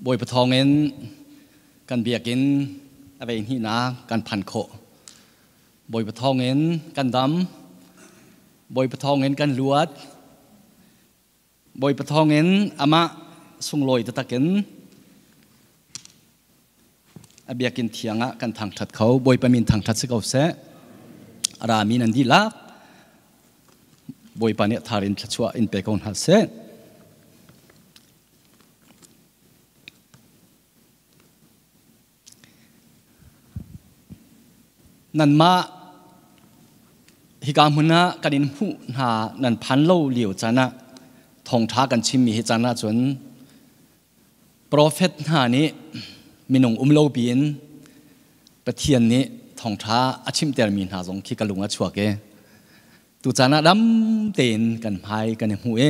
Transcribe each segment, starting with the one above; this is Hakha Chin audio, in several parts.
Bawipa thawngin kan biakinn a vei hnihnak kan phan khawh. Bawipa thawngin kan dam. Bawipa thawngin kan luat. Bawipa thawngin amah sunglawi taktak in a biakinn thiang ah kan thangṭhat kho. Bawipa min thangṭhat si ko seh. A rami nan dihlak. Bawipa nih thar in thluachuah in pe ko hna seh. Nanmah hika hmun ah kan in hmuh hna nan phan lo lio caan ah thawngṭha kan chimmi hi caan ahcun profet hna nih minung um lo piin Pathian nih thawngṭha a chimtermi hna zong khi ka lung a chuak i tucaan ah dam tein kan hmai kan i hmuh i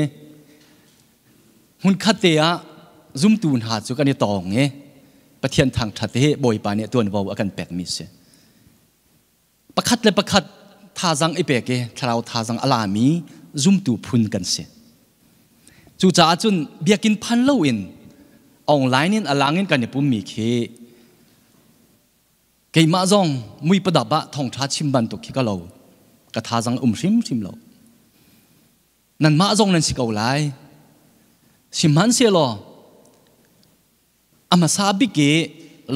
hmunkhat te ah zumtu hna cu kan i tawng i Pathian thangṭhat hi Bawipa nih tuanvo a kan pekmi si. Pakhat le pakhat thazang i pek i thlarau thazang a lami zumtu phun kan si. Cucaah cun biakinn phan loin online in a lang in kan i pummi khi Keimah zong mui padap ah thawngṭha chim bantuk khi ka lo. Ka thazang um hrimhrim lo. Nanmah zong nan si ko lai. Sihmanhsehlaw a hmasa bik i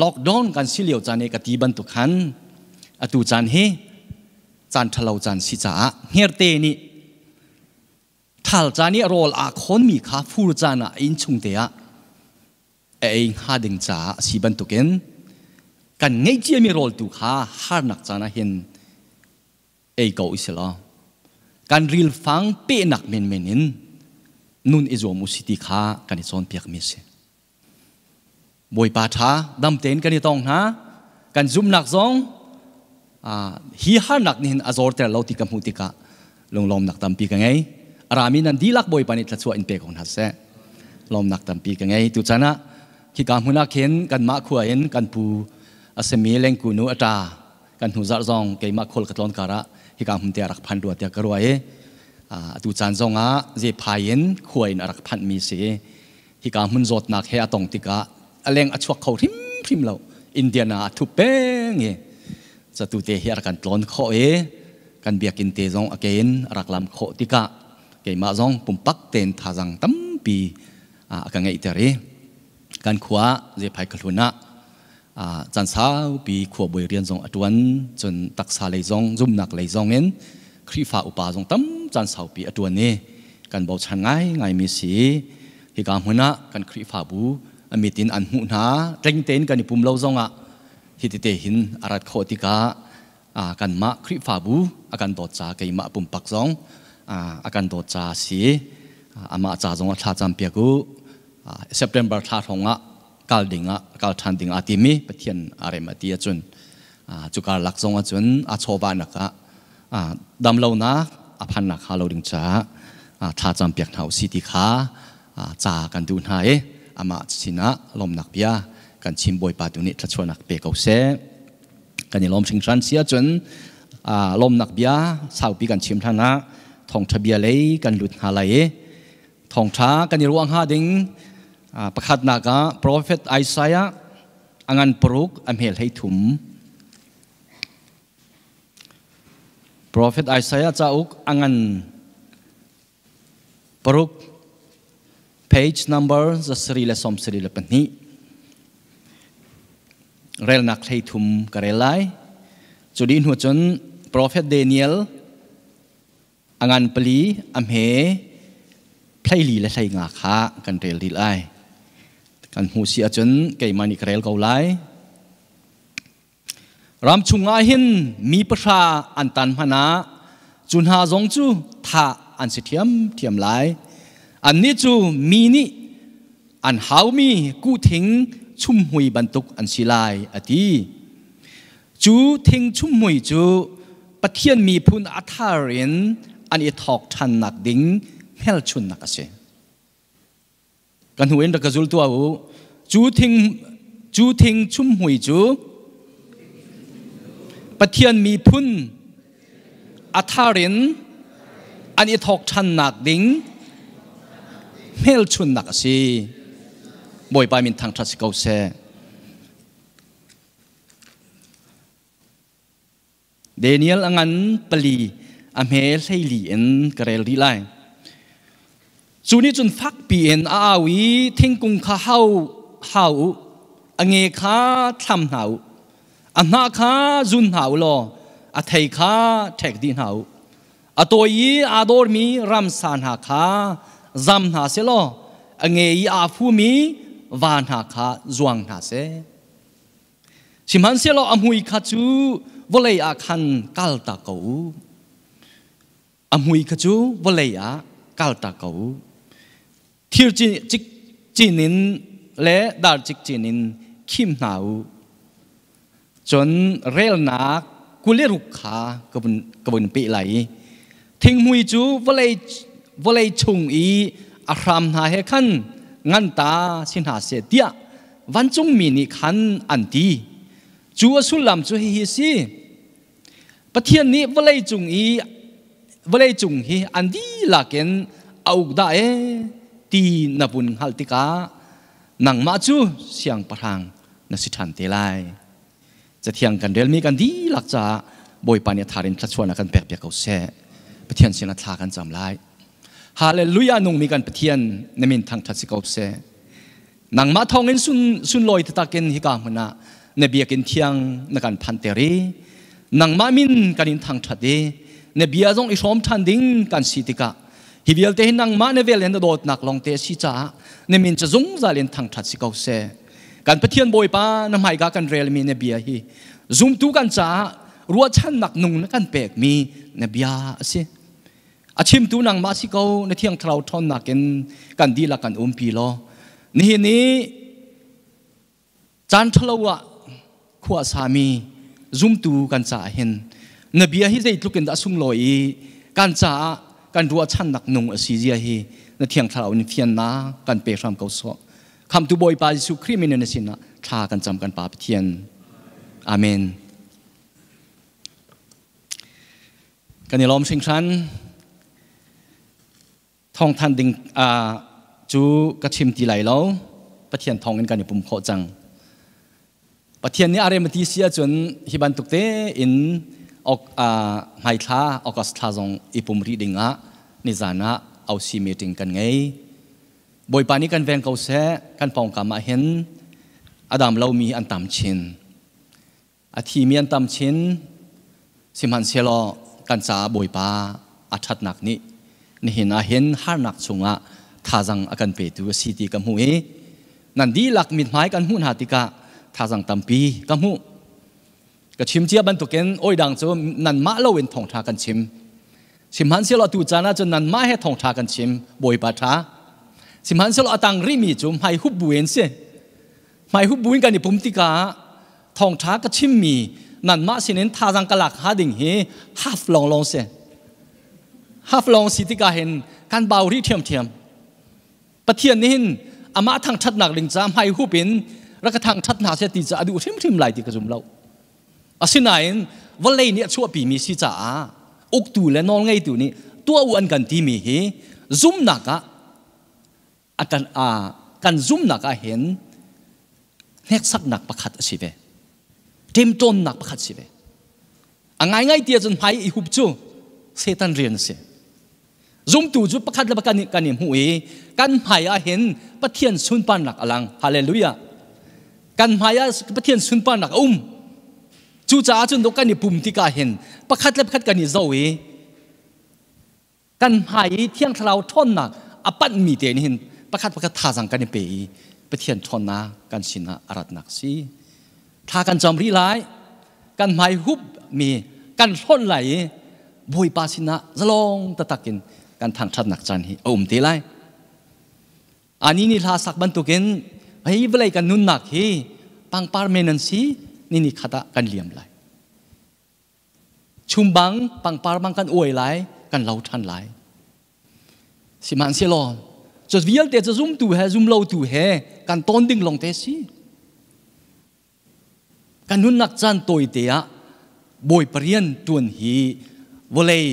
lockdown kan si lio caan i ka ti bantuk khan atu caan hi caan ṭhalo caan si caah hngerte nih ṭhal caan i rawl aa khawnmi kha fur caan ah inn chung te ah a ei hnga ding caah a si bantukin kan ngeih ciami rawl tu kha harnak caan ah hin ei ko i si law kan rilfang pehnak menmen in nun i zuam u si ti kha kan i cawnpiakmi a si. Bawipa ṭha dam tein kan i tong hna kan zumhnak zong hi harnak nih hin a zorter lo ti ka hmuh tikah lunglawmnak tampi ka ngei. A rami nan dihlak Bawipa nih thluachuah in pe ko hna seh. Lawmnak tampi ka ngei. Tuchan ah khika hmun ah khin kanmah khua in kan pu a simi lengku nu a ṭa kan hnu zarh zong keimah khual ka tlawn kar ah hika hmun te a rak phan rua tiah ka ruah i atu caan zong ah zephai in khua in a rak phanhmi si hika hmun zawtnak he a tong tikah a leng a chuak kho hrimhrim lo. Indiana a thup peng i catu te hi a rak kan tlawn khawh i kan biakinn te zong a ke in a rak lam khawh tikah keimah zong pumpak tein thazang tampi a ka ngeihter i kan khua Zephai khuahlun ah caan saupi khuabawi rian zong a ṭuan cun taksa lei zong zumnak lei zong in Khrihfa upa zong tam caan saupi a ṭuan i kan bochan ngaingaimi si. Hika hmun ah kan Khrihfabu a mit in an hmuh hna tleng tein kan i pum lo zongah hi tete hin a rat khawh tikah kanmah Khrihfabu a kan dawt ca keimah pumpak zong a kan dawt ca si amah ca zong a thla cam piak u. September thla hrawng ah kal ding ah kal ṭhan ding aa tim i Pathian a rem a ti ahcun cu karlak zong ahcun a chawva nak ah damlonak a phannak hnga lo ding caah thla campiak hna usih ti kha ca kan duh hna i amah sinah lawmnak bia kan chim. Bawipa tu nih thluachuahnak pe ko seh. Kan i lawm hringhran si ahcun lawmnak bia saupi kan chim hlan ah thawngṭha bia lei kan lut hna lai i thawngṭha kan i ruah hnga ding pakhatnak ah Prophet Isaiah a ngan paruk a hmel hei thum. Profet Isaiah cauk a ngan paruk, page number 172, relnak 13 ka rel lai. Cu dih hnu cun Profet Daniel a ngan pali a hme 24 le 15 kha kan rel rih lai. Kan hmuh si ahcun keimah nih ka rel ko lai. Ram chungah hin mi pahra an tan hmanh ah cu hna zong cu thah an si ṭhiamṭhiam lai. Annih cu mi nih an haumi kuhthing chumhmui bantuk an si lai, a ti. Cu thing chumhmui cu Pathian miphun a thar in an i thawk ṭhannak ding hmelchunnak a si. Ka hnu in rak ka zul tuah u. Cu thing chumhmui cu Pathian miphun a thar in an i thawk ṭhannak ding hmelchunnak a si. Bawipa min thangṭhat si ko seh. Daniel a ngan pali a hme 14 in ka rel rih lai. Cu nih cun fakpi in a au i thingkung kha hau hau u, a nge kha thlam hna u, a hnah kha zun hna u law a thei kha ṭhek dih hna u. A tawi i aa dawrmi ramsa hna kha zam hna seh law a nge i aa fumi va hna kha zuang hna seh. Sihmanhsehlaw a mui kha cu vawlei ah khan kaltak ko u. A mui kha cu vawlei ah kaltak ko u. Thir cikcin in le dar cikcin in khim hna u. Cun relnak 26 kha ka vun peh lai i thinghmui cu vawlei chung i a hram hna he khan ngan ta si hna seh tiah vancungmi nih khan an ti. Cu a sullam cu hihi a si. Pathian nih vawlei cung hi an dihlak in a uk dah ee ti na vun hngalh tikah nangmah cu siangpahrang na si ṭhan te lai. Cathiang kan relmi kan dihlak caah Bawipa nih a thar in thluachuahnak kan pekpiak ko seh. Pathian sinah thla kan cam lai. Hallelujah nungmi kan Pathian na min thangṭhat si ko seh. Nangmah thawngin sunlawi taktak in hika hmun ah na biakinn thiang na kan phanter i nangmah min kan in thangṭhat i na bia zong i hrawm ṭhan ding kan si tikah hi vialte hi nangmah na vel in na dawtnak lawngte a si caah na min cu zungzal in thangṭhat si ko seh. Kan Pathian Bawipa na hmaika kan relmi na bia hi zumtu kan caah ruahchannak nung na kan pekmi na bia a si. A chimtu nangmah si ko, na Thiang Thlarau ṭhawnnak in kan dihlak kan umpi law nihin i caan ṭhalo ah khua sami zumtu kan caah hin na bia hi zeitluk in dah sunglawi i kan caah kan ruahchannak nung a si zia hi na Thiang Thlarau in fiannak kan pe hram ko sawh. Khamtu Bawipa Jesuh Khrih min in na sinah thla kan cam kan Pa Pathian. Amen. Kan i lawm hringhran. Thawngthan ding cu ka chim ti lai lo. Pathian thawng in kan i pum khawh cang. Pathian nih a rem a ti si ahcun hi bantuk tein hmaithla August thla zong i pum rih ding ah nizan ah OC meeting kan ngei. Bawipa nih kan veng ko seh, kan pawngkam ah hin a dam lomi an tam chin. A thimi an tam chin, sihmanhsehlaw kan caah Bawipa a ṭhatnak nih nihin ah hin harnak chungah thazang a kan petu a si ti ka hmuh i nan dihlak mithmai kan hmuh hna tikah thazang tampi ka hmuh. Ka chim cia bantukin oidang cu nanmah loin thawngṭha kan chim. Sihmanhsehlaw tu caan ah cun nanmah he thawngṭha kan chim, Bawipa ṭha. Sihmanhsehlaw a tang rihmi cu hmai hup buin si. Hmai hup buin kan i pum tikah thawngṭha ka chimmi nanmah sinin thazang ka lak hnga ding hi half lawnglawng si. Half lawng si tikah hin kan bau rih ṭhiamṭhiam. Pathian nih hin amah thangṭhatnak ding ca hmai hup in rak ka thangṭhat hna seh ti ca a duh hrimhrim lai ti ka zum lo. Asinain vawlei nih a chuahpimi si caah uktu le nawlngeitu nih tuah u an kan timi hi zumnak ah a kan kan zumnak ah hin hneksaknak pakhat a si ve. Ṭemṭawnnak pakhat si ve. A ngaingai ti ahcun hmai i hup cu Satan rian a si. Zumtu cu pakhat le pakhat nih kan i hmuh i kan hmai ah hin Pathian sunparnak a lang. Hallelujah. Kan hmai ah Pathian sunparnak a um. Cucaah cun kan i pum tikah hin pakhat le pakhat kan i zo i kan hmai i Thiang Thlarau ṭhawnnak a panhmi te nih hin pakhat pakhat thazang kan i pe i Pathian ṭhawnnak kan sinah a ratnak si. Thla kan cam rih lai, kan hmai hup mi kan hlonh lai i Bawipa sinah zalong taktak in kan thangṭhatnak caan hi a um te lai. Ani nih hla sak bantukin hei vawlei kan nunnak hi pangpar men an si ni ni khat ah kan liam lai. Chum bang pangpar bang kan uai lai, kan lo ṭhan lai. Sihmanhsehlaw cu vialte cu zumtu he zumlotu he kan tawn ding lawng te si. Kan nunnak caan tawite ah Bawipa rian ṭuan hi vawlei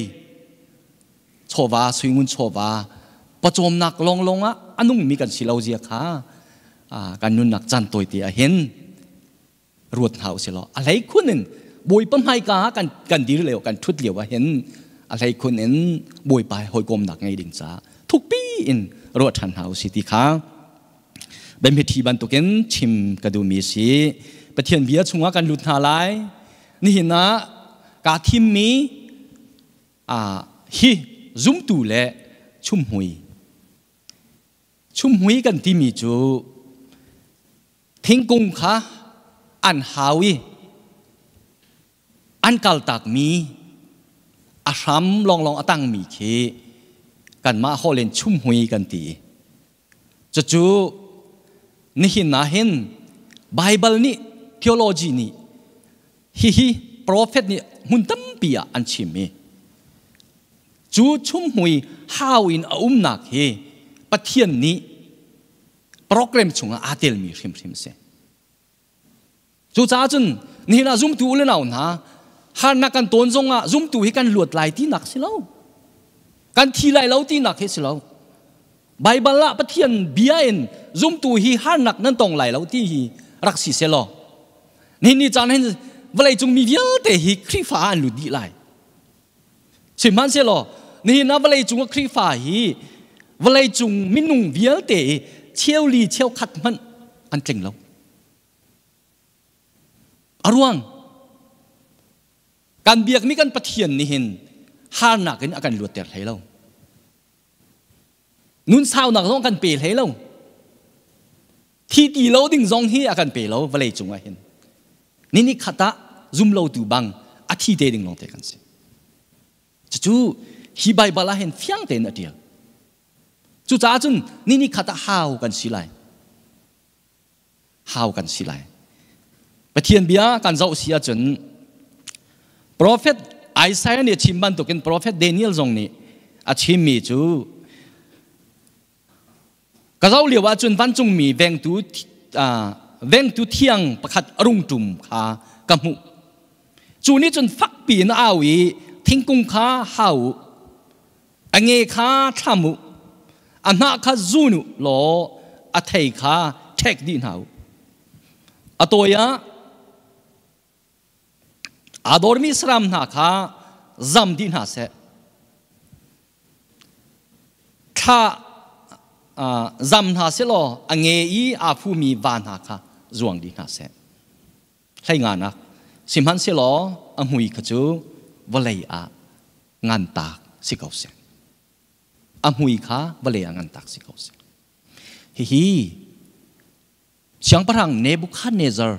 chawva, suingun chawva, pawcawmnak lawnglawng ah a nungmi kan si lo zia kha. Kan nunnak caan tawite ah hin ruat hna usih law a hlei khun in Bawipa hmaika ah kan kan dir lio kan ṭhut lio ah hin a hlei khun in Bawipa he hawikomnak ngei ding caah thukpi in ruat ṭhan hna usih ti kha biamitthi bantukin chim ka duhmi a si. Pathian bia chungah kan lut hna lai. Nihin ah kaa thimmi hi zumtu le chumhmui. Chumhmui kan timi cu thingkung kha an hau i an kaltakmi a hram lawnglawng a tangmi khi kanmah holh in chumhmui kan ti. Cucu nihin ah hin Baibal nih theology nih hihi prophet nih hmun tampi ah an chim i cu chumhmui hau in a umnak hi Pathian nih program chungah aa telmi hrimhrim a si. Cucaah cun nihin ah zumtu u le nau hna harnak kan tawn zongah zumtu hi kan luat lai tinak si lo. Kan thi lai lo tinak hi si lo. Baibal ah Pathian bia in zumtu hi harnak nan tong lai lo ti hi rak si selaw nihin ni caan hin vawleicung mi vialte hi Khrihfa ah an lut dih lai. Sihmanhsehlaw nihin ah vawleicung ah Khrihfa hi vawleicung minung vialte i cheuli cheukhat hmanh an tling lo. A ruang kan biakmi kan Pathian nih hin harnak in a kan luatter hlei lo. Nun saunak zong kan pe hlei lo. Thi ti lo ding zong hi a kan pe lo vawlei cung ah hin. Ni ni khat ah zum lo tu bang a thi te ding lawng te kan si. Cucu hi Baibal ah hin fiang tein a tial. Cucaah cun ni ni khat ah hau kan si lai. Hau kan si lai. Pathian bia kan zoh si ahcun Prophet Isaiah nih a chim bantukin Prophet Daniel zong nih a chimmi cu ka zoh lio ahcun vancungmi vengtu vengtu thiang pakhat a rung ṭum kha ka hmuh. Cu nih cun fakpi in a au i thingkung kha hau u, a nge kha thlam u, a hnah kha zun u law a thei kha ṭhek dih hna u. A tawi ah aa dawrmi saram hna kha zam dih hna seh. Thla zam hna seh law a nge i aa fumi va hna kha zuang dih hna seh. Hleinganak sihmanhsehlaw a hmui kha cu vawlei ah ngantak si ko seh. A hmui kha vawlei ah ngantak si ko seh. Hihi Siangpahrang Nebuchadnezzar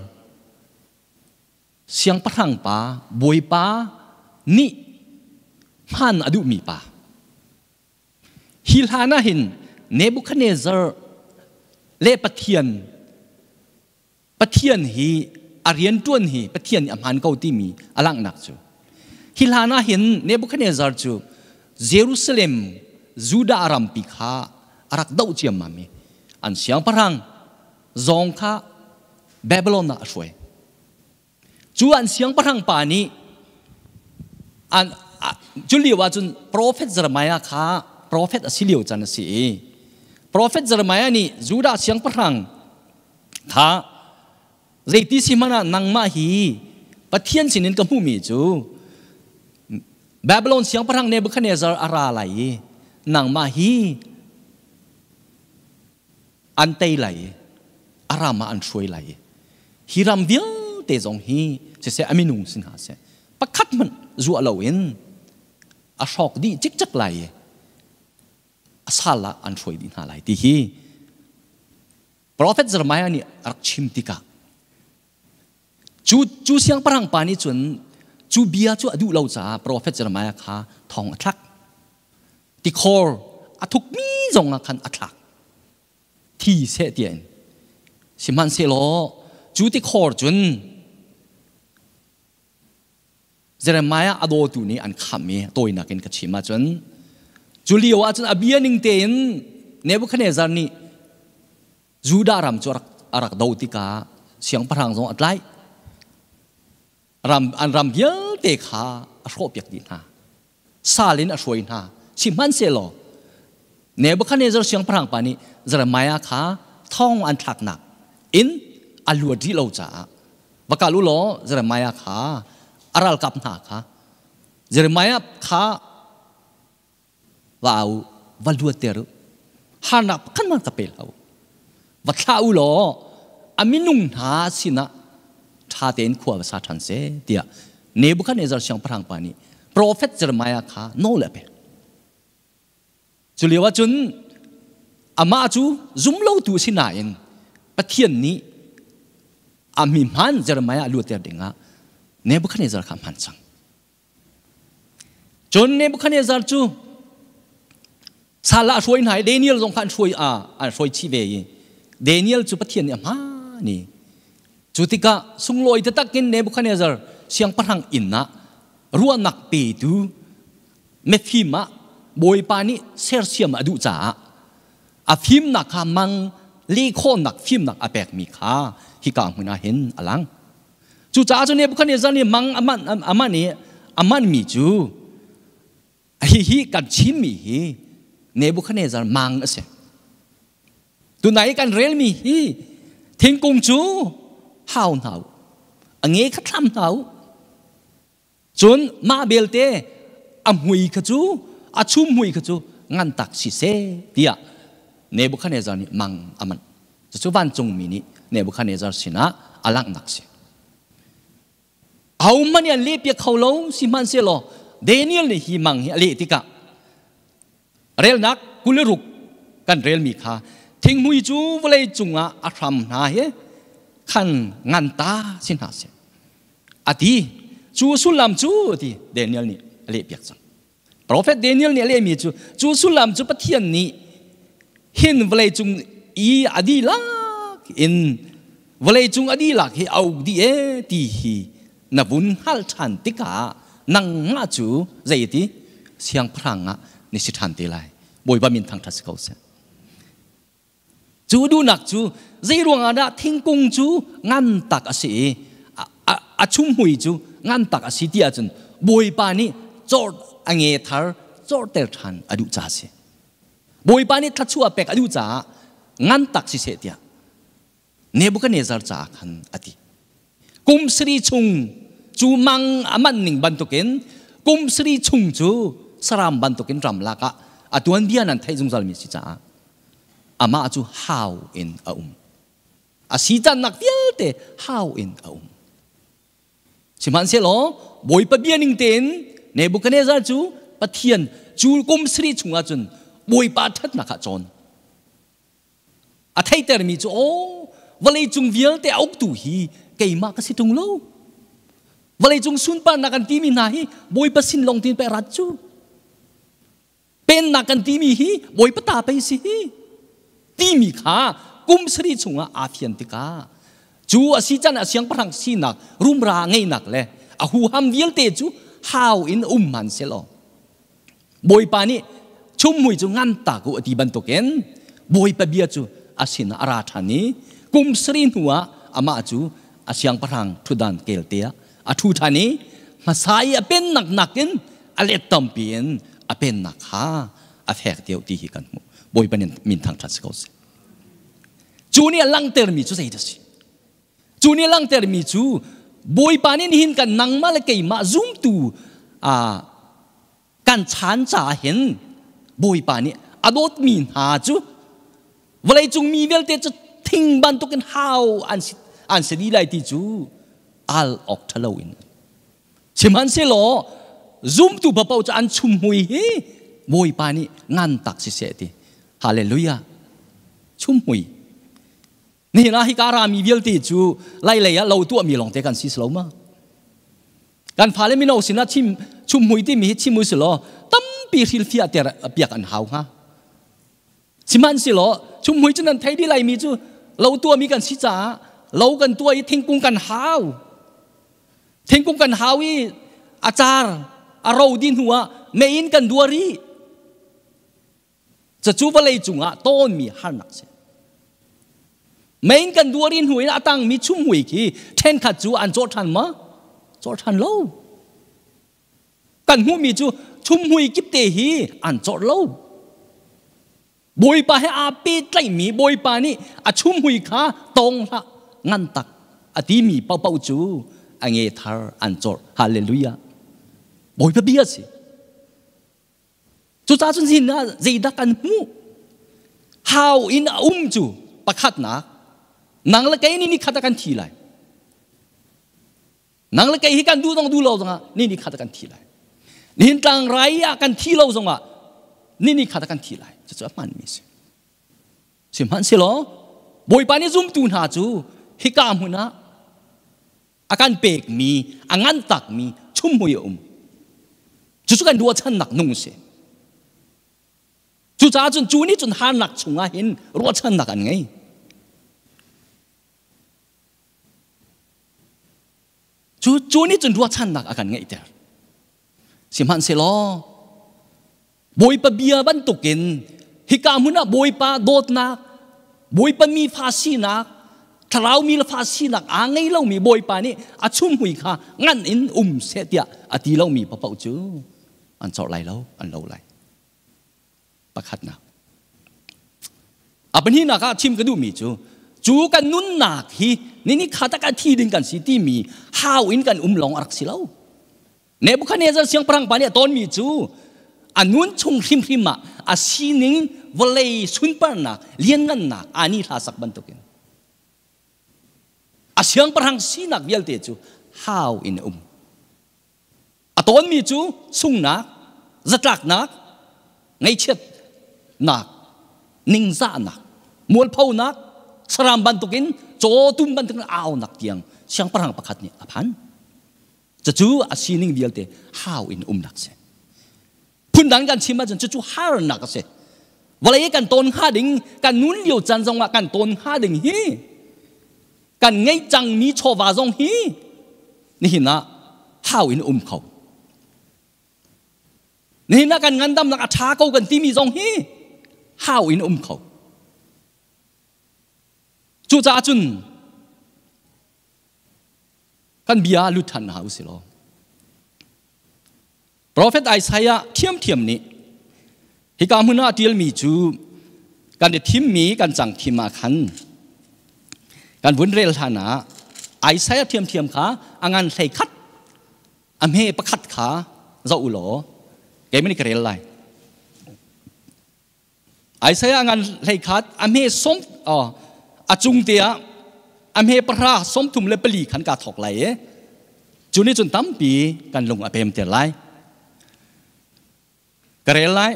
siangpahrang pa bawipa nih hman a duhmi pa. Hi hlan ah hin Nebuchadnezzar le Pathian Pathian hi a rianṭuan hi Pathian nih a hmaan ko timi a langhnak cu hi hlan ah hin Nebuchadnezzar cu Jerusalem Judah rampi kha a rak doh ciammam i an siangpahrang zong kha Babylon ah a hruai. Cu an siangpahrang pa nih an cu lio ah cun profet Jeremiah kha profet a si lio can a si i profet Jeremiah nih Judah siangpahrang Kha zeiti si hmanh ah nangmah hi Pathian sinin ka hmuhmi cu Babylon siangpahrang Nebuchadnezzar a ra lai i nangmah hi an tei lai i a ram ah an hruai lai i hi ram vialte zong hi siseh a minung si hna seh pakhat hmanh zuah loin a hrawk dih cikcek lai i a sal ah an hruai dih hna lai ti hi Prophet Jeremiah nih a rak chim tikah cu cu siangpahrang pa nih cun cu bia cu a duh lo caah Prophet Jeremiah kha thong a thlak. Tikhor a thukmi zong ah khan a thlak. Thi seh tiah in. Sihmanhsehlaw cu tikhor cun Jeremiah a dawtu nih an khamh i tawinak in ka chim ahcun cu lio ahcun a bia ning tein Nebuchadnezzar nih Judah ram cu a rak do tikah siangpahrang zong a tlaih ram an ram vialte kha a hrawhpiak dih hna sal in a hruai hna sihmanhsehlaw Nebuchadnezzar siangpahrang pa nih Jeremiah kha Thong an thlaknak in a luat rih lo caah va kal u law Jeremiah kha a ralkap hna kha Jeremiah kha va au va luatter u, harnak pakhat hmanh ka pe hlah u, va thlah u law a minung hna sinah ṭha tein khua va sa ṭhan seh tiah Nebuchadnezzar siangpahrang pa nih profet Jeremiah kha nawl a pek. Cu lio ah cun amah cu zumlotu a si nain Pathian nih a mi hmaan Jeremiah luatter dingah Nebuchadnezzar kha a hman cang. Cun Nebuchadnezzar cu sal ah a hruai hna i Daniel zong kha an hruai an hruai chih ve i Daniel cu Pathian nih a hmaan i cu tikah sunglawi taktak in Nebuchadnezzar siangpahrang inn ah ruahnak petu mifim ah Bawipa nih sersiam a duh caah a fimnak kha mang leh khawhnak fimnak a pekmi kha hika hmun ah hin a lang. Cucaah cu Nebuchadnezzar nih mang a man i a manmi cu hihi kan chimmi hi Nebuchadnezzar mang a si. Tunai kan relmi hi thingkung cu hau hna u, a nge kha thlam hna u. Cun mah belte a mui kha cu a chum mui kha cu ngan tak si seh tiah Nebuchadnezzar nih mang a manh. Cucu vancungmi nih Nebuchadnezzar sinah a langhnak si. Ahohmanh nih an lehpiak kho lo sihmanhsehlaw Daniel nih hi mang hi a leh tikah relnak 26 kan relmi kha thinghmui cu vawlei cungah a hram hna he khan ngan ta si hna seh a ti. Cu sullam cu ti Daniel nih a lehpiak cang. Profet Daniel nih a lehmi cu cu sullam cu Pathian nih hin vawlei cung i a dihlak in vawlei cung a dihlak hi a uk dih e ti hi na vun hngalh ṭhan tikah nangmah cu zei ti siangpahrang ah ni si ṭhan te lai. Bawipa min thangṭhat si ko seh. Cu duhnak cu zei ruangah dah thingkung cu ngan tak a si i a chumhmui cu ngan tak a si ti ahcun Bawipa nih cawr a nge thar cawrter ṭhan a duh ca a si. Bawipa nih thluachuah pek a duh caah ngan tak si seh tiah Nebuchadnezzar caah khan a ti. Kum sarih chung cu mang a manh ning bantukin kum sarih chung cu saram bantukin ramlak ah a tuanbia nan theih zungzalmi a si caah amah cu hau in a um. A si cannak vialte hau in a um. Sihmanhsehlaw Bawipa bia ning tein Nebuchadnezzar cu Pathian cu kum sarih chungah cun Bawipa ṭhatnak ah cawn. A theitermi cu aw vawleicung vialte a uktu hi keimah ka si ṭung lo. Vawleicung sunparnak kan timi hna hi Bawipa sin lawng tin pei rat cu. Pennak kan timi hi Bawipa ta pei si hi. Timi kha kum sarih chungah aa fian tikah cu a si can a siangpahrang sinak rumra ngeihnak le a huham vialte cu hau in um hman selaw Bawipa nih chumhmui cu ngan ta ku a ti bantukin Bawipa bia cu a sinah a ra ṭhan i kum sarih hnuah amah cu a siangpahrang ṭhutdan kelte ah a ṭhu ṭhan i hmasa i a pennak nakin a let tampi in a pennak kha a fek deuh ti hi kan hmuh. Bawipa nih min thangṭhat si ko seh. Cu nih a langhtermi cu zei dah si? Cu nih langhtermi cu Bawipa nih nihin kan nangmah le keimah zumtu kan chan caah hin Bawipa nih a dawtmi hna cu vawleicung mi vialte cu thing bantukin hau an si dih lai ti cu al awk ṭhalo in. Sihmanhsehlaw zumtu paoh cu an chumhmui hi Bawipa nih ngan tak siseh ti. Hallelujah. Chumhmui. Nihin ah hika rami vialte cu lailei ah lo tuahmi lawngte kan si lo ma? Kan fale mino sinah chim chumhmui timi hi chim u si law tampi hrilhfiah ter piak an hau hnga. Sihmanhsehlaw chumhmui cu nan thei dih laimi cu lo tuahmi kan si caah lo kan tuah i thingkung kan hau. Thingkung kan hau i a car a ro dih hnu ah mei in kan duar i Cucu vawlei cungah tawnmi harnak si. Mein kan duar in hnu in a tangmi chumhmui khi ṭhenkhat cu an cawh ṭhan ma? Cawh ṭhan lo. Kan hmuhmi cu chumhmui kipte hi an cawh lo. Bawipa he aa pehtlaihmi Bawipa nih a chumhui kha tawng hlah ngan tak a timi paohpaoh cu a nge thar an cawrh. Hallelujah. Bawipa bia a si. Cucaah cun zin ah zeidah kan hmuh? Hau in a um cu pakhatnak nang le kei nih nikhat ah kan thi lai. Nang le kei hi kan duh zong duh lo zongah ni ni khat ah kan thi lai. Nihin tlangrai ah kan thi lo zongah ni ni khat ah kan thi lai. Cucu a hmanmi a si. Sihmanhsehlaw Bawipa nih zumtu hna cu hika hmun ah a kan pekmi, a ngan takmi chumhmui a um. Cucu kan ruahchannak nung a si. Cucaah cun cu nih cun harnak chungah hin ruahchannak an ngei. Cu cu nih cun ruahchannak a kan ngeihter. Sihmanhsehlaw Bawipa bia bantukin hika hmun ah Bawipa dawtnak, Bawipa mi fa sinak, thlarau mi le fa sinak aa ngei lomi Bawipa nih a chumhmui kha ngan in um seh tiah a ti lomi paoh cu an corh lai lo, an lo lai. Pakhatnak. A pahnihnak ah chim ka duhmi cu cu kan nunnak hi nini kha tak a thi ding kan si timi hau in kan um lawng a rak si lo. Nebuchadnezzar siangpahrang pa nih a tawnmi cu a nun chung hrimhrim ah a sining vawlei sunparnak lianngannak aa ni hla sak bantukin a siangpahrang sinak vialte cu hau in a um. A tawnmi cu sungnak, zatlaknak, ngaihchiatnak, ningzahnak, mualphonak, saram bantukin cawtum bantukin aunak tiang siangpahrang pakhat nih a phan. Cucu a sining vialte hau in umnak si. Phundang kan chim ahcun cucu harnak a si. Vawlei kan tawn hnga ding, kan nun lio caan zongah kan tawn hnga ding hi kan ngeih cangmi chawva zong hi nihin ah hau in um kho. Nihin ah kan ngandamnak a ṭha ko kan timi zong hi hau in um kho. Cucaah cun kan bia lut ṭhan hna u si law Profet Isaiah ṭhiamṭhiam nih hika hmun ah a ṭialmi cu kan i thimmi kan cang thim ah khan kan vun rel hlan ah Isaiah ṭhiamṭhiam kha a ngan hlei khat a hme pakhat kha zoh u law keimah nih ka rel lai. Isaiah ngan hlei khat a hme som a cung te ah a hme pahra 34 khan ka thawk lai i cu nih cun tampi kan lung a pem ter lai. Ka rel lai.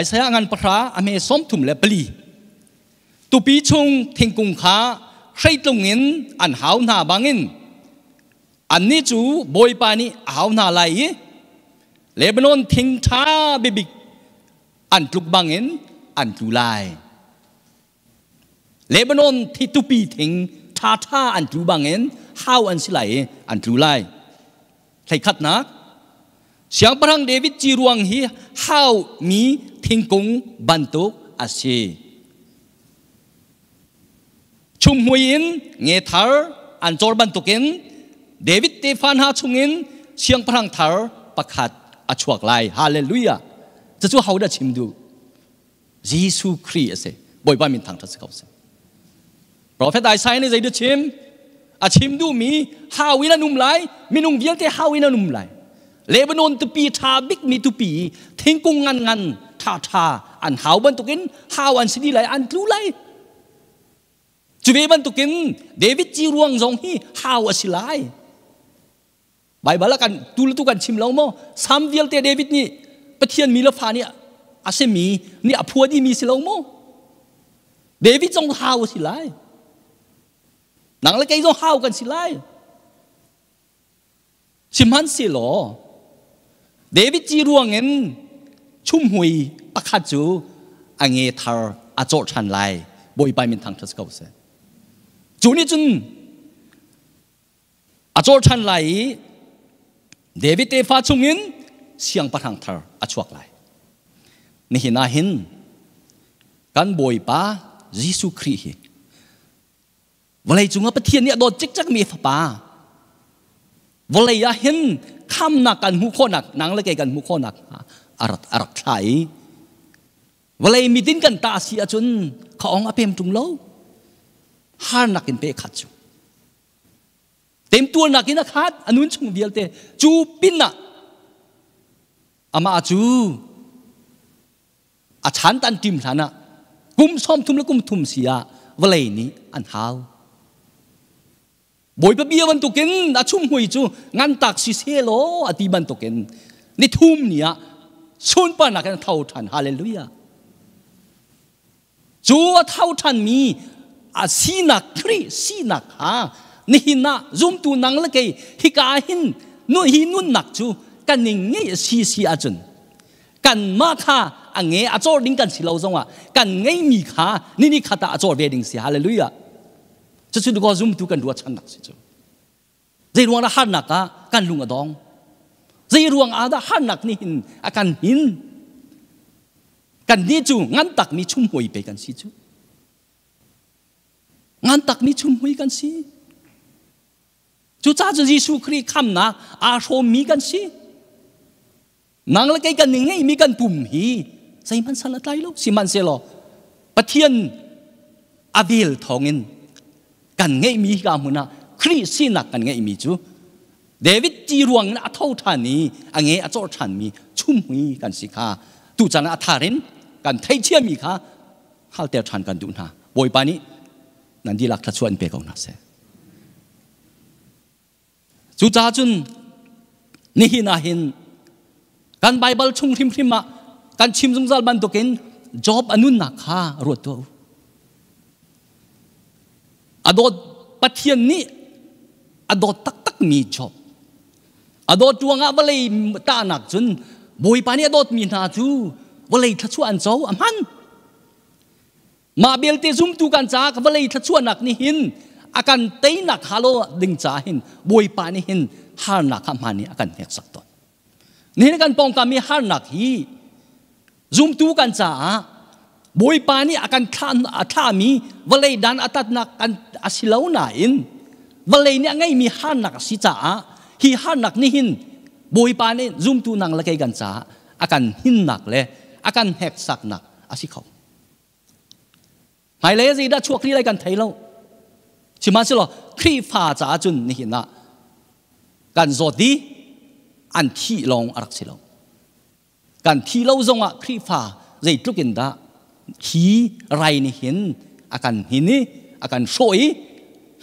Isaiah ngan pahra a hme 34. Tupi chung thingkung kha hreitlung in an hau hna bangin annih cu Bawipa nih a hau hna lai i Lebanon thing ṭha bibik an tluk bangin an tlu lai. Lebanon thi tupi thing ṭhaṭha an tlu bangin hau an si lai i an tlu lai. Hleikhatnak, Siangpahrang David ci ruang hi hau mi thingkung bantuk a si. Chumhmui in nge thar an cawr bantukin David tefa hna chungin siangpahrang thar pakhat a chuak lai. Hallelujah. Cucu hodah chim duh? Jesuh Khrih a si. Bawipa min thangṭhat si ko seh. Prophet Isaiah nih zeidah chim? A chim duhmi hau in an um lai, minung vialte hau in an um lai. Lebanon tupi ṭha bikmi tupi thingkung ngan ngan ṭha ṭha an hau bantukin hau an si dih lai, an tlu lai. Cu ve bantukin David ci ruang zong hi hau a si lai. Baibal ah kan tu le tu kan chim lo maw? Sam vialte David nih Pathian mi le fa nih a simi nih a phua dihmi si lo maw? David zong hau a si lai. Nang le kei zong hau kan si lai. Sihmanhsehlaw David ci ruangin chumhmui pakhat cu a nge thar a cawh ṭhan lai. Bawipa min thangṭhat si ko seh. Cu nih cun a cawl ṭhan lai i David tefa chungin siangpahrang thar a chuak lai. Nihin ah hin kan Bawipa Jesuh Khrih hi vawlei cungah Pathian nih a dawt cikcekmi fapa vawlei ah hin khamnak kan hmuh khawhnak nang le kei kan hmuh khawhnak a rak thlah i Vawlei mitin kan ta si ahcun khaong a pem ṭung lo. Harnak in pe khat cu. Temtuarnak in a khat a nun chung vialte cu pinah amah cu a chan tan tim hlan ah kum 30 le kum thum si ah vawlei nih an hau. Bawipa bia bantukin a chumhmui cu ngantak si selaw a ti bantukin ni thum ni ah sunparnak in a tho ṭhan. Hallelujah. Cu a tho ṭhanmi a sinak Khrih sinak kha nihin ah zumtu nang le kei hika hin nu hi nunnak cu kan ning ngei a si si ahcun kanmah kha a nge a cawr ding kan si lo zongah kan ngeimi kha ni ni khat ah a cawr ve ding si. Hallelujah. Cucu dukaw zumtu kan ruahchannak si cu. Zei ruang dah harnak ah kan lung a dong? Zei ruang ah dah harnak nih hin a kan hin? Kan nih cu ngan takmi chumhmui pe kan si cu. Ngan takmi chumhmui kan si. Cucaah cun Jesuh Khrih khamnak aa hrawmmi kan si. Nang le kei kan i ngeihmi kan pum hi zeihmanh san a tlai lo. Sihmanhsehlaw Pathian a vel thawngin kan ngeihmi hika hmun ah Khrih sinak kan ngeihmi cu David ti ruang in a tho ṭhan i a nge a cawh ṭhanmi chumhmui kan si kha tuchan ah a thar in kan theihthiammi kha halter ṭhan kan duh hna. Bawipa nih nan dihlak thluachuah in pe ko hna seh. Cucaah cun nihin ah hin kan Baibal chung hrimhrim ah kan chim zungzal bantukin Job a nunnak kha ruat tuah u. A dawt Pathian nih a dawt taktakmi Job. A dawt ruangah vawlei tahnak cun Bawipa nih a dawtmi hna cu vawlei thluachuah an co a hman. Mah belte zumtu kan caah ka vawlei thluachuahnak nih hin a kan teinak halo ding caah hin Bawipa nih hin harnak kha hmaan nih a kan hneksak tawn. Nihin kan pawngkam i harnak hi zumtu kan caah Bawipa nih a kan a thlami vawlei dan a tatnak kan a si lo nain vawlei nih a ngeimi harnak a si caah hi harnak nih hin Bawipa nih zumtu nang le kei kan caah a kan hinnak le a kan hneksaknak a si kho. Hmailei zeidah chuak rih lai kan thei lo. Sihmanhsehlaw Khrihfa caah cun nihin ah kan zawt i an thih lawng a rak si lo. Kan thih lo zongah Khrihfa zeitluk in dah hi rai nih hin a kan hnin i a kan hrawh i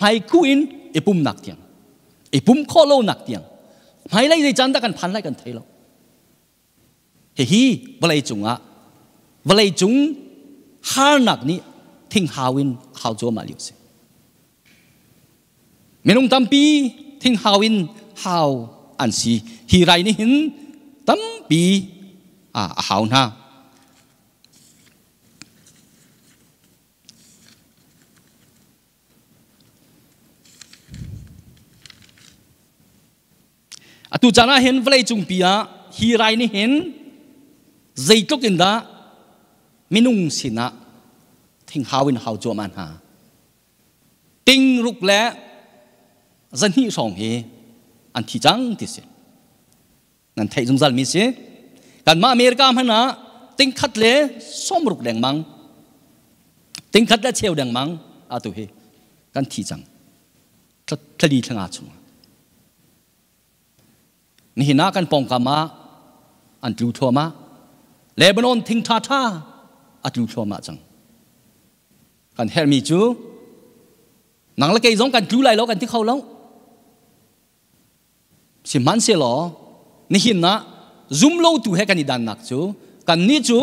hmaikhu in i pumnak tiang i pum khawh lonak tiang hmailei zei caan dah kan phan lai kan thei lo. Hihi vawlei cungah vawlei cung harnak nih thinghau in hau cuahmah lio si. Minung tampi thinghau in hau an si. Hi rai nih hin tampi a hau hna. Atu caan ah hin vawlei cungpi ah hi rai nih hin zeitluk in dah minung sinah thinghau in hau cuahmah hna. Ting ruk le zahnih hrawng hi an thi cang ti si. Nan theih zungzal mi si. Kanmah America hmanh ah tingkhat le 60 lengmang, tingkhat le cheu lengmang atu hi kan thi cang. Thlali thlanga chung. Nihin ah kan pawngkam ah an tlu thluahmah. Lebanon thing ṭha ṭha a tlu thluahmah cang. Kan herhmi cu nang le kei zong kan tlu lai lo kan ti kho lo. Sihmanhsehlaw nihin ah zumlotu he kan i dannak cu kannih cu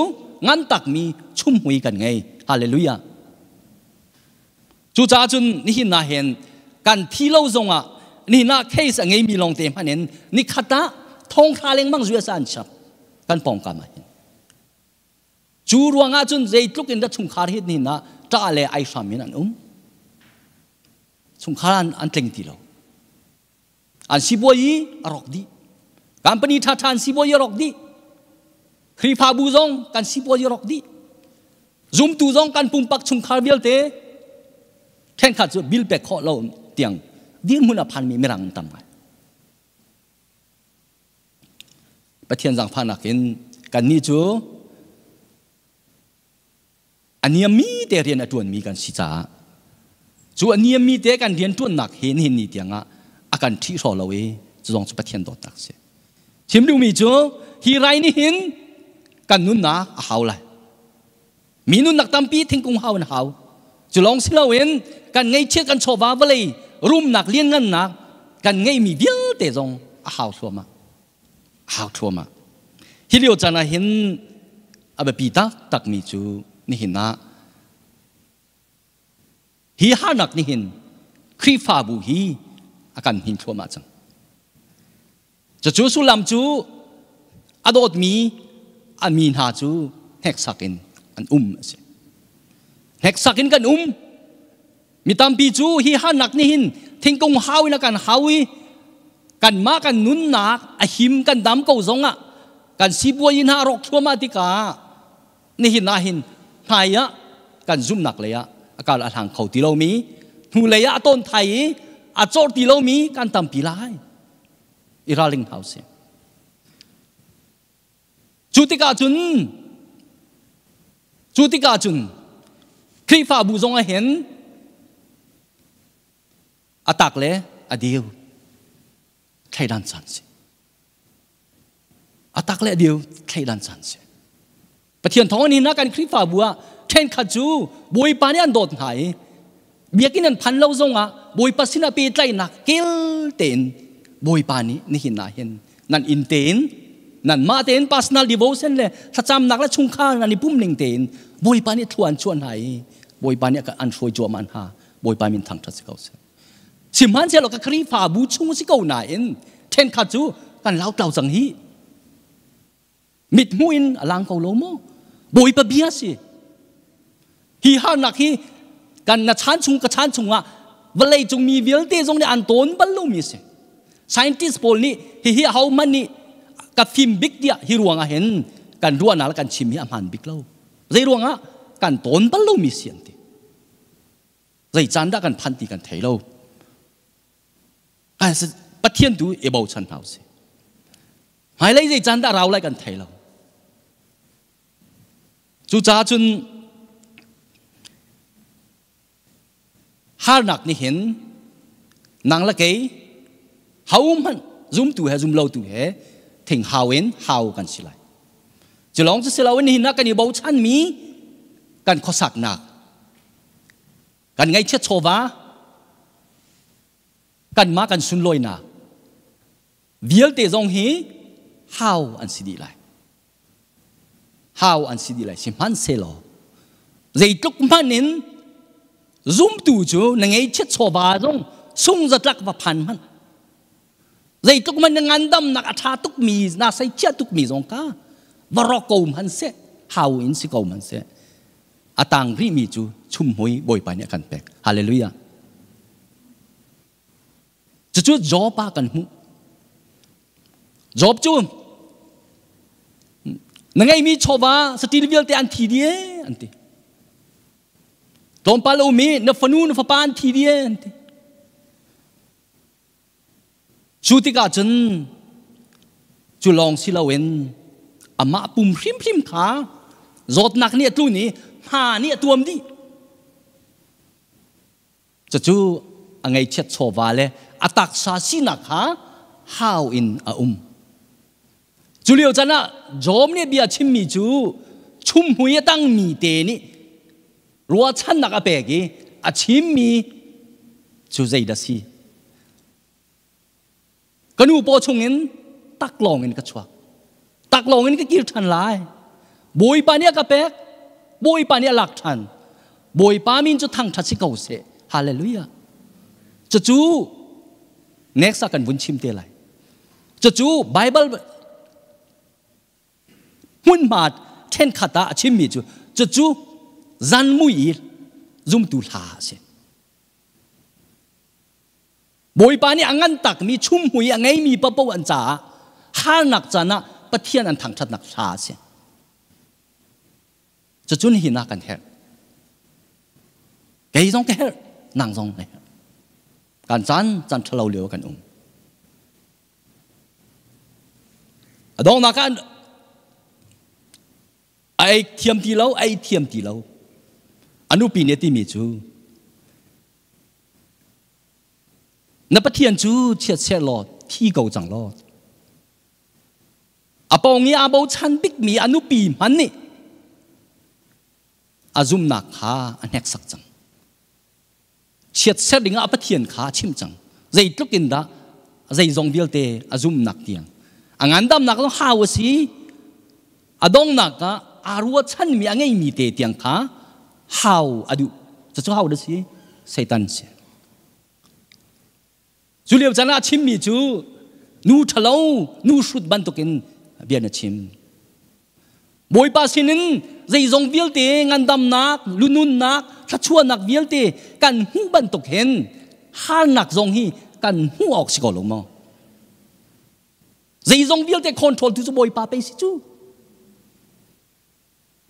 ngan takmi chumhmui kan ngei. Hallelujah. Cucaah cun nihin ah hin kan thi lo zongah nihin ah case a ngeimi lawngte hmanh in nikhat ah thongthla lengmang US ah an chap kan pawngkam ah hin. Cu ruangah cun zeitluk in dah chungkhar hi nihin ah ṭah le ai hram in an um. Chungkhar an tling ti lo. An sibawi i a rawk dih. Company ṭhaṭha an sibawi a rawk dih. Khrihfabu zong kan sibawi a rawk dih. Zumtu zong kan pumpak chungkhar vialte ṭhenkhat cu bill pek khawh lo tiang dirhmun a phanmi mirang tam ngai. Pathian zaangfahnak in kannih cu A niammi te rian a ṭuanmi kan si caah cu a niammi te kan rian ṭuannak he nihin ni tiangah a kan ṭhih hraw lo i cu zong cu Pathian dawtnak a si. Chim duhmi cu hi rai nih hin kan nunnak a hau lai. Mi nunnak tampi thingkung hau in hau. Cu lawng si loin kan ngeihchiat kan chawva vawlei rumnak lianngannak kan ngeihmi vialte zong a hau thluahmah. A hau thluahmah. Hi lio caan ah hin a biapi taktakmi cu nihin ah Hi harnak nih hin Khrihfabu hi a kan hnin thluahmah cang. Cucu sullam cu a dawtmi a mi hna cu hneksak in an um a si. Hneksak in kan um. Mi tampi cu hi harnak nih hin thingkung hau in a kan hau i kanmah kan nunnak a him kan dam ko zongah kan sipuazi hna a rawk thluahmah tikah nihin ah hin hmai ah kan zumhnak lei ah a kal a hlang kho ti lomi hnu lei ah a tawn thai i a cawr ti lomi kan tampi lai i ralring hau si. Cu tikah cun cu tikah cun Khrihfabu zong ah hin a tak le a deu thleidan caan si. A tak le a deu thleidan caan si. Pathian thawng in kan Khrihfabu ah ṭhenkhat cu Bawipa nih an dawt hna i biakinn an phan lo zongah Bawipa sinah pehtlaihnak kel tein Bawipa nih nihin ah hin nan inn tein nanmah tein personal devotion le thlacamnak le chungkhar nan i pum ning tein Bawipa nih thlua an chuah hna i Bawipa nih an hruai cuahmah hna. Bawipa min thangṭhat si ko seh. Sihmanhsehlaw ka Khrihfabu chung si ko nain ṭhenkhat cu kan lautlau cang hi. Mithmuh in a lang ko lo maw? Bawipa bia si. Hi harnak hi kan na chan chung ka chan chungah vawlei cung mi vialte zong nih an tawn bal lomi si. Scientist pawl nih hihi ahohmanh nih ka fim bik tiah hi ruangah hin kan ruahnak le kan chim hi a hmaan bik lo. Zei ruangah kan tawn bal lomi si an ti. Zei caan dah kan phanh ti kan thei lo. Pathian tu i bochan hna usih. Hmailei zei caan dah rau lai kan thei lo. Cucaah cun harnak nih hin nang le kei ho hmanh zumtu he zumlotu he thing hau in hau kan si lai. Cu lawng cu si loin nihin ah kan i bochanmi kan khuasaknak kan ngaihchiat chawva kanmah kan sunlawinak vialte zong hi hau an si dih lai. Hau an si dih lai. Sihmanhsehlaw zeitluk hmanh in zumtu cu na ngeihchiat chawva zong sung zatlak va phan hmanh zeitluk man na ngandamnak a ṭha tukmi na seihchiah tukmi zong kha va rawk ko hmanh seh hau in si ko hmanh seh a tang rihmi cu chumhmui Bawipa nih a kan pek. Hallelujah. Cucu Job ah kan hmuh. Job cu na ngeihmi chawva saṭil vialte an thi dih ee an ti. Tlawmpal a um i na fanu na fapa an thi dih ee an ti. Cu tikah cun cu lawng si loin amah pum hrimhrim kha zawtnak nih a tlun i hma nih a tuam dih. Cucu a ngaihchiat chawva le a taksa sinak kha hau in a um. Cu lio caan ah Job nih bia chimmi cu chumhmui a tangmi te nih ruahchannak a pek i a chimmi cu zeidah si? Ka nu paw chungin taklawng in ka chuak. Taklawng in ka kir ṭhan lai. Bawipa nih a ka pek. Bawipa nih a lak ṭhan. Bawipa min cu thangṭhat si ko seh. Hallelujah. Cucu next ah kan vun chim te lai. Cucu Bible hmunhma ṭhenkhat ah a chimmi cu cucu zan mui i zumtu hla a si. Bawipa nih a ngan takmi chumhmui a ngeimi paohpaoh an caah harnak caan ah Pathian an thangṭhatnak hla a si. Cucun hi na kan herh. Kei zong ka herh, nang zong na herh. Kan caan caan ṭhalo lio kan um. A donghnak ah a ei thiam ti lo, a ei thiam ti lo. A nupi nih a timi cu na Pathian cu chiat seh law thi ko cang law. A pawng i aa bochan bikmi a nupi hmanh nih a zumhnak kha a hneksak cang. Chiatser dingah a Pathian kha a chimh cang. Zeitluk in dah zeizong vialte a zumhnak tiang. A ngandamnak zong hau a si. A donghnak ah aa ruahchanmi a ngeimi te tiang kha hau a duh. Cucu hau da si? Satan si. Cu lio caan ah a chimmi cu nu ṭhalo, nu hrut bantukin bia na chim. Bawipa sinin zeizong vialte ngandamnak, lununnak, thluachuahnak vialte kan hmuh bantuk hin harnak zong hi kan hmuh awk si ko lo maw? Zeizong vialte control tu cu Bawipa pei si cu.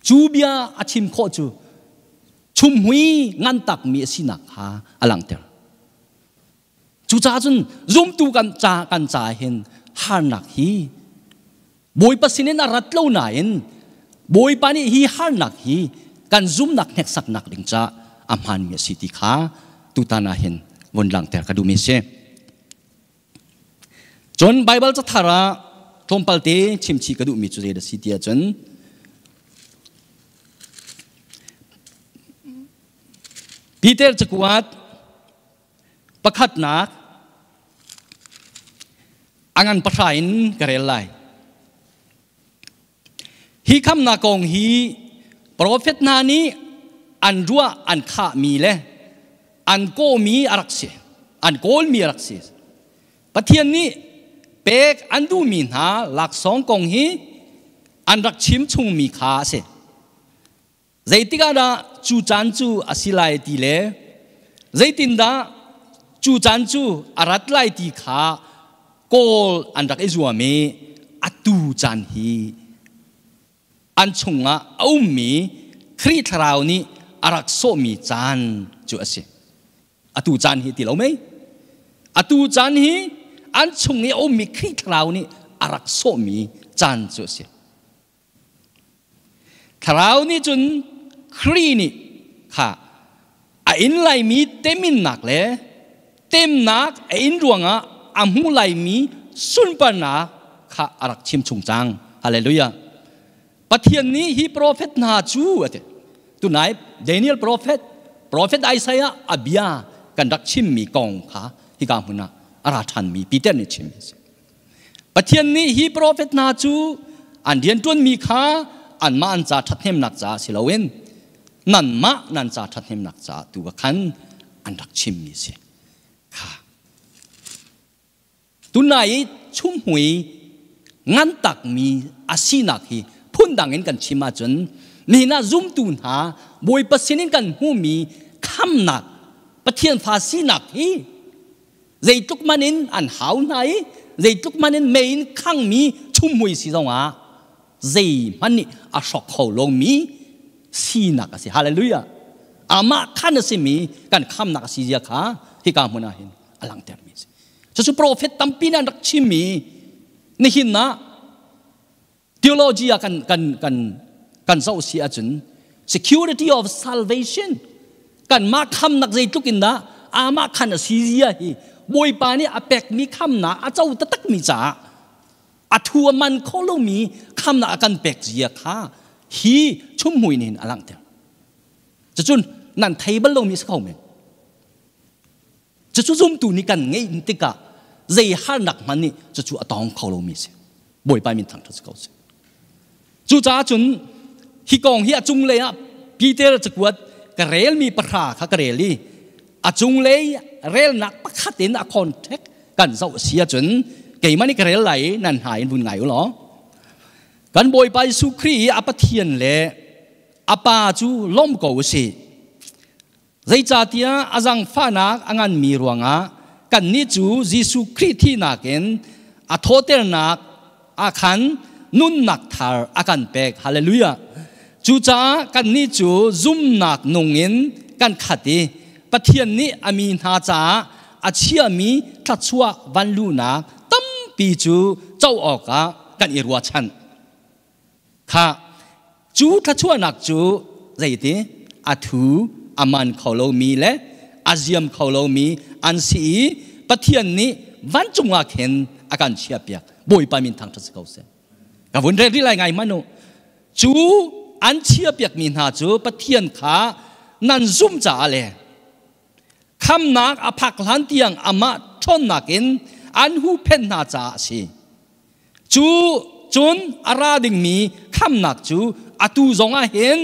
Cu bia a chim khawh cu chumhmui ngan takmi a sinak kha a langhter. Cucaah cun zumtu kan ca kan ca hin harnak hi Bawipa sinin a rat lo nain Bawipa nih hi harnak hi kan zumnak hneksaknak ding ca a hmaanmi a si ti kha tutan ah hin vun langhter ka duhmi a si. Cun Baibal cathar ah tlawmpal te chimchih ka duhmi cu zei a si ti ahcun Peter cakuat Pakhatnak, a ngan pahra in ka rel lai. Hi khamnak kong hi profet hna nih an ruah an khahmi le an kawmi a rak si. An kawlmi a rak si. Pathian nih pek an duhmi hna laksawng kong hi an rak chim chungmi kha a si. Zeitik ah dah cu caan cu a si lai ti le zeitindah cu caan cu a rat lai ti kha kawl an rak i zuam i atu caan hi an chungah a ummi Khrih Thlarau nih a rak sawhmi caan cu a si. Atu caan hi ti lo mei? Atu caan hi an chung i a ummi Khrih Thlarau nih a rak sawhmi caan cu a si. Thlarau nih cun Khrih nih kha a in laimi teminnak le temnak a in ruangah a hmu laimi sunparnak kha a rak chim chung cang. Hallelujah. Pathian nih hi profet hna cu a ti. Tunai Daniel prophet, prophet Isaiah a bia kan rak chimmi kong kha hika hmun ah a ra ṭhanmi Peter nih chimmi a si. Pathian nih hi profet hna cu an rianṭuanmi kha anmah an ca ṭhathnemnak caah si loin nanmah nan ca ṭhathnemnak caah tu ah khan an rak chimmi a si. Kha. Tunai i chumhmui ngan takmi a sinak hi phundang in kan chim ahcun nihin ah zumtu hna Bawipa sinin kan hmuhmi khamnak Pathian fa sinak hi Zeitluk man in an hau hna i zeitluk man in mei in khangmi chumhmui si zongah zeihmanh nih a hrawk kho lomi sinak a si. Hallelujah. Amah khan a simi kan khamnak a si zia kha hika hmun ah hin a langhtermi a si. Cucu profet tampi nih an rak chimmi nihin ah theology ah kan kan kan kan zoh si ahcun security of salvation kan mah khamnak zeitluk in dah amah khan a si zia hi bawipa nih a pekmi khamnak a co taktakmi caah a thu a man kho lomi khamnak a kan pek zia kha hi chumhmui nih hin a langhter. Cucun nan thei bal lomi si kho men. Cucu zumtu nih kan ngeih tikah zei harnak hmanh nih cucu a tawng kho lomi a si. Bawipa min thangṭhat si ko seh. Cucaah cun hi kong hi a cunglei ah Peter cakuat ka relmi pahra kha ka rel i a cunglei relnak pakhat in a contact kan zoh a si ahcun keimah nih ka rel lai i nan hna in vun ngai u law kan Bawipa Jesuh Khrih i a Pathian le a Pa cu lawm ko u sih. Zeicahtiah a zangfahnak a nganmi ruangah kannih cu Jesuh Khrih thihnak in a thawternak ah khan nunnak thar a kan pek. Hallelujah. Cucaah kannih cu zumnak nung in kan khat i Pathian nih a mi hna caah a chiami thluachuah vanluhnak tampi cu co awkah kan i ruahchan. Kha cu thluachuahnak cu zeiti? a thu a man kho lomi le a ziam kho lomi an si i Pathian nih vancung ah khin a kan chiahpiak. Bawipa min thangṭhat si ko seh. Ka vun rel rih lai ngai hmanh u. Cu an chiahpiakmi hna cu Pathian kha nan zumh caah le khamnak a phak hlan tiang amah ṭhawnnak in an huhphenh hna caah a si. Cu cun a ra dingmi khamnak cu atu zongah hin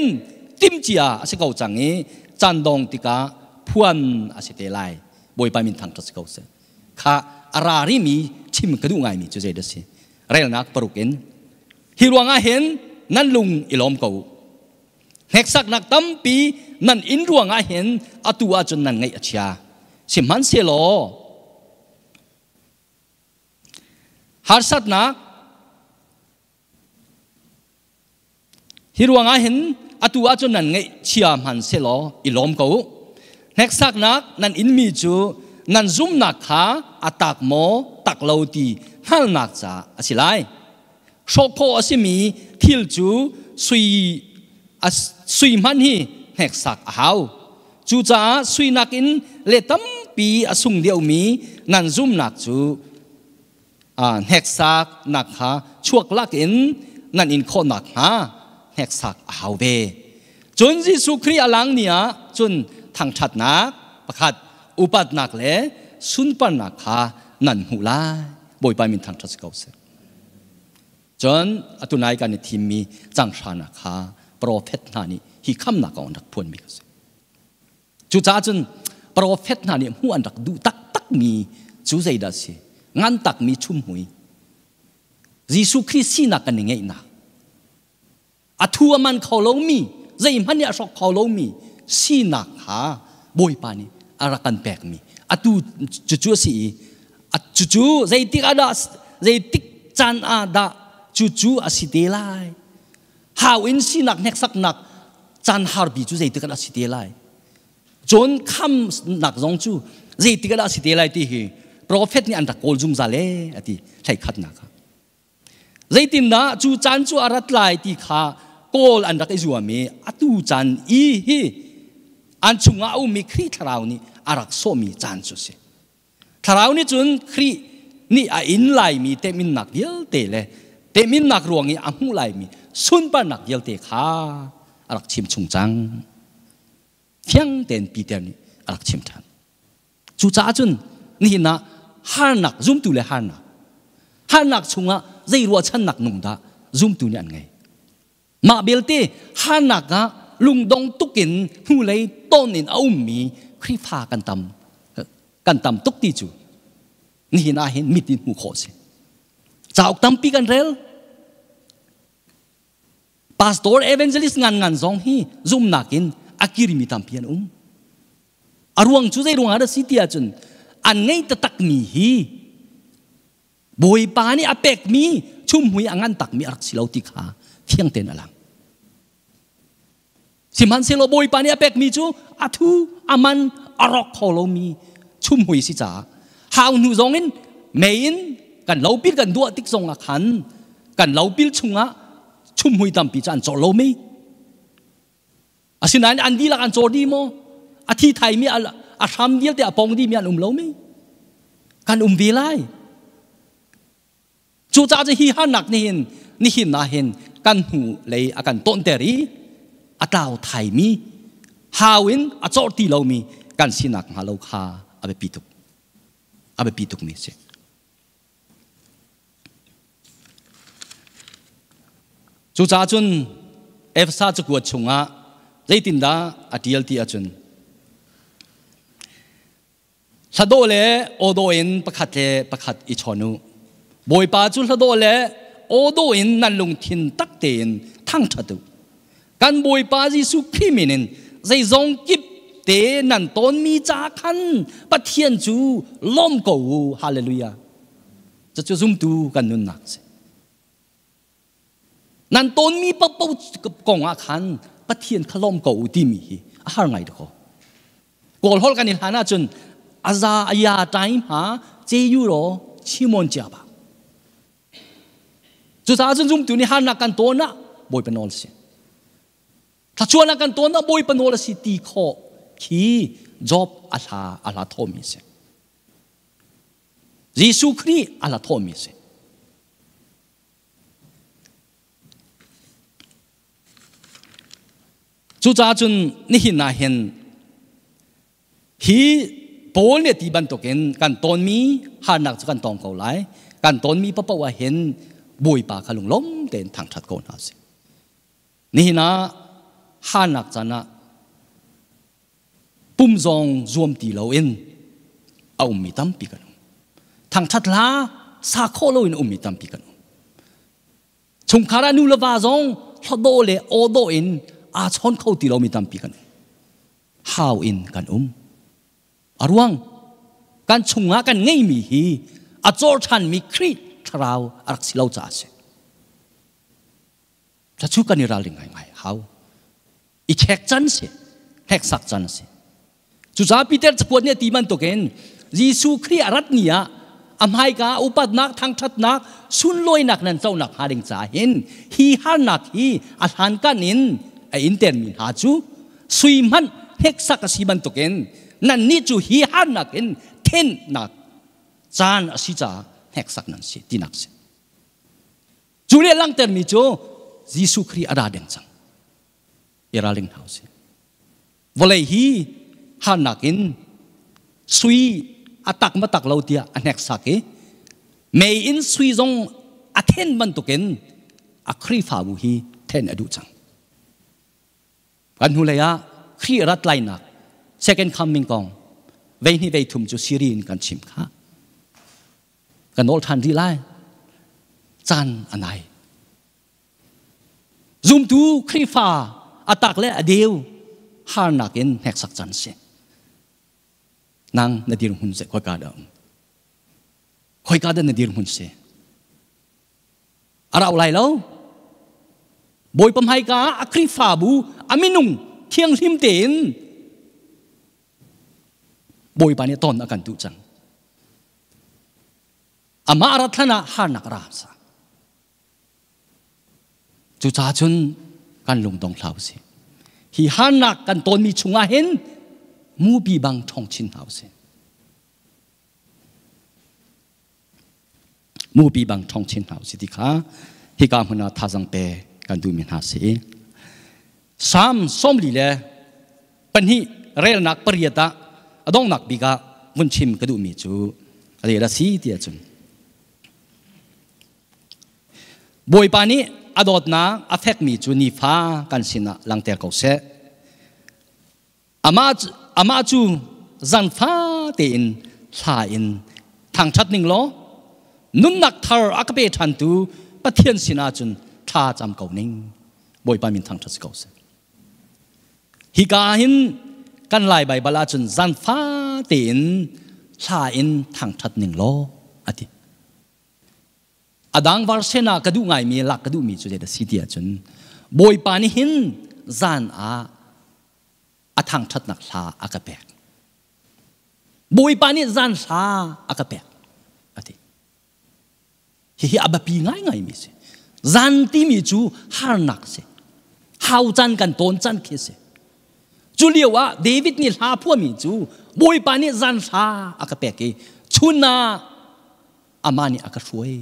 timhcia a si ko cang i caan dong tikah phuan a si te lai. Bawipa min thangṭhat si ko seh. Kha a ra rimi chim ka duh ngaimi cu zei dah si? Relnak paruk in hi ruangah hin nan lung i lawm ko u. Hneksaknak tampi nan inn ruangah hin atu ahcun nan ngaih a chia. Sihmanhsehlaw harsatnak hi ruangah hin atu ahcun nan ngaih chia hmanhsehlaw i lawm ko u. Hneksaknak nan inmi cu nan zumnak kha a tak maw tak lo ti hngalhnak caah a si lai. Hrawh khawh a simi thil cu sui sui hmanh hi hneksak a hau. Cucaah sui nakin le tampi a sung deuhmi nan zumnak cu hneksaknak kha chuak lakin nan in khawh nakhnga hneksak a hau ve. Cun Jesuh Khrih a lang ni ah cun thangṭhatnak pakhat upatnak le sunparnak kha nan hmuh lai. Bawipa min thangṭhat si ko seh. Cun atu nai kan i thimmi canghranak kha profet hna nih hi khamnak kong an rak phuanmi kha si. Cucaah cun profet hna nih hmuh an rak duh taktakmi cu zeidah a si? Ngan takmi chumhmui. Jesuh Khrih sinak kan i ngeihnak. A thu a man kho lomi, zeihmanh nih a hrawk kho lomi sinak kha Bawipa nih a rak kan pekmi. Atu cucu a si i cucu zeitik ah dah zeitik caan ah dah cucu a si te lai? Hau in sinak hneksaknak caan harpi cu zeitik ah dah a si te lai? Cun khamnak zong cu zeitik ah dah a si te lai ti hi profet nih an rak kawl zungzal ee a ti hleikhatnak ah. Zeitindah cu caan cu a rat lai ti kha kawl an rak i zuam i atu caan i hi an chungah a ummi Khrih Thlarau nih a rak sawhmi caan cu a si. Thlarau nih cun Khrih nih a in laimi teminnak vialte le teminnak ruang i a hmuh laimi sunparnak vialte kha a rak chim chung cang. Fiang tein Peter nih a rak chim ṭhan. Cucaah cun nihin ah harnak zumtu le harnak harnak chungah zei ruahchannak nung dah zumtu nih an ngei. Mah belte harnak ah lungdong tuk in hnulei tawn in a ummi Khrihfa kan tam kan tam tuk ti cu nihin ah hin mit in hmuh khawh si. Cauk tampi kan rel. Pastor evangelist ngan ngan zong hi zumnak in a kirmi tampi an um. A ruang cu zei ruangah dah si ti ahcun an ngei taktakmi hi Bawipa nih a pekmi chumhmui a ngan takmi a rak si lo ti kha fiang tein a lang. Sihmanhsehlaw Bawipa nih a pekmi cu a thu a man a rawk kho lomi chumhmui si caah hau hnu zong in mei in kan lopil kan duah tik zong ah khan kan lopil chungah chumhmui tampi cu an cawh lo mei. Asinain an dihlak an cawr dih maw? A thi thaimi a hram vialte a pong dihmi an um lo mi? Kan um ve lai. Cucaah cu hi harnak nihin nihin ah hin kan hnu lei a kan tawnter i a tlau thaimi hau in a cawr ti lomi kan sinak hnga lo kha a biapi tuk. A biapi tukmi a si. Cucaah cun Efesa cakuat chungah zeitindah a ṭial ti ahcun hladawh le awdawh in pakhat le pakhat i chawn u. Bawipa cu hladawh le awdawh in nan lungthin tak tein thangṭhat u. Kan Bawipa Jesuh Khrih min in zeizong kip te nan tawnmi ca khan Pathian cu lawm ko u. Hallelujah. Cucu zumtu kan nunnak a si. Nan tawnmi paohpaoh kong ah khan Pathian kha lawm ko u timi hi a har ngai dakaw. Kawl holh kan i hlan ahcun aza aya time ha ce euro chimon chia ba. Cucaah cun zumtu nih harnak kan tawn ah Bawipa nawl si. Thlachuan kan tawn ah Bawipa nawl a si ti khawh khi Job a hla a hla thawmi a si. Jesuh Khrih a hla thawmi a si. Cucaah cun nihin ah hin hi Paul nih ti bantukin kan tawnmi harnak cu kan tong ko lai. Kan tawnmi paoh ah hin Bawipa kha lunglawm tein thangṭhat ko hna sih. Nihin ah harnak caan ah pum zong zuam ti loin a ummi tampi kan um. Thangṭhat hla sa khawh loin a ummi tampi kan um. Chungkhar ah nu le va zong hlawdawh le awdawh in aa chawn kho ti lomi tampi kan um. Hau in kan um. A ruang kan chungah kan ngeimi hi a cawr ṭhanmi Khrih thlarau a rak si lo caah a si. Cu kan i ralring ngaingai hau. I chek can si, hneksak can si. Cucaah Peter cakuat nih a ti bantukin Jesuh Khrih a rat ni ah a hmaika upatnak, thangṭhatnak, sunlawinak nan conak hnga ding caah hin hi harnak hi a hlankan in a intermi hna cu sui hmanh hneksak a si bantukin nannih cu hi harnak in thennak caan a si caah hneksak nan si tinak si. Cu nih a langhtermi cu Jesuh Khrih a ra deng cang. I ralring hna usih. Vawlei hi harnak in sui a tak ma tak lo tiah a hneksak i mei in sui zong a then bantukin a Khrihfabu hi then a duh cang. Kan hnulei ah Khrih rat lainak second coming kong vei hnih vei thum cu Siri in kan chim kha. Ka nawl ṭhan rih lai. Caan a nai. Zumtu Khrihfa a tak le a deu harnak in hneksak can si. Nang na dirhmun se khoika dah um? Khoika dah na dirhmun si? A rau lai lo. Bawipa hmaika ah a Khrihfabu a minung thianghlim tein Bawipa nih ton a kan duh cang. Amah rat hlan ah harnak ra sa. Cucaah cun kan lungdong hlah usih. Hi harnak kan tawnmi chungah hin mupi bang ṭhawng chin hna usih. Mupi bang ṭhawng chin hna usih ti kha hika hmun ah thazang pe kan duhmi hna si. Salm 42 relnak 8 ah a donghnak bik ah vun chim ka duhmi cu a rel a si ti ahcun Bawipa nih a dawtnak a fekmi cu nifa kan sinah langter ko seh. Amah cu zangfa tein hla in thangṭhat ning law nunnak thar a ka pe ṭhantu Pathian sinah cun thla cam ko ning. Bawipa min thangṭhat si ko seh. Hika hin kan Lai Baibal ahcun zanfa tein hla in thangṭhat ning law a ti. A dang version ah ka duh ngaimi lak ka duhmi cu zeidah si ti ahcun Bawipa nih hin zan ah a thangṭhatnak hla a ka pek. Bawipa nih zan hla a ka pek a ti. Hihi a biapi ngaingaimi si. Zan timi cu harnak si. Hau caan kan tawn caan khi si. Cu lio ah David nih hla phuahmi cu Bawipa nih zan hla a ka pek i chun ah amah nih a ka hruai.